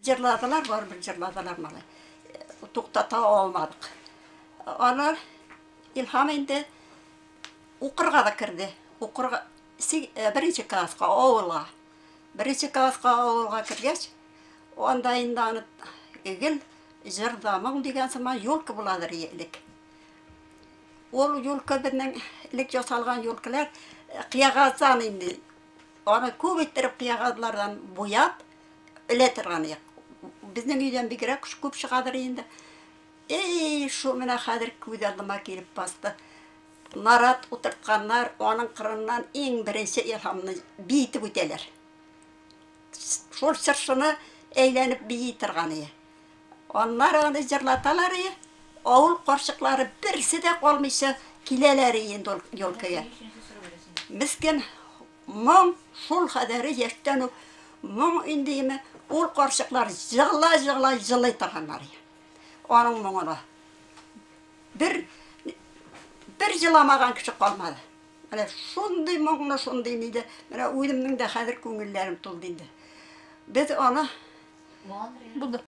Җырладылар, барыбер җырладылар малай. Туктата алмадык. Алар Илһам инде укырга да керде. Укырга беренче класска авылга. Беренче класска авылга кергәч, анда инде аны гел җыр да моң дигән сыман елка буладыр элек. Ул елка безнең элек ясалган елкалар кыягаздан инде. Аны күп иттереп кыягазлардан буяп элә торган идек. Безнең өйдән бигрәк күп чыгадыр инде. Эй, шул менә хәзер күз алдыма килеп басты. Нарат утыртканнар, аның кырыннан иң беренче Илһамны биетеп үтәләр. Шул чыршыны әйләнеп бии торган ие. Аннары аны җырлаталар ие. Авыл карчыклары берсе дә калмыйча киләләр ие инде ул елкага. Мескен моң шул хәдәре яшьтән үк моң инде име, ул карчыклар җыгыла-җыгыла җылый торганнар ие. Аның моңына. Бер бер җыламаган кеше калмады. Менә шундый моңлы, шундый ниде. Менә үземнең дә хәзер күңелләрем тулды инде. Без аны Булды.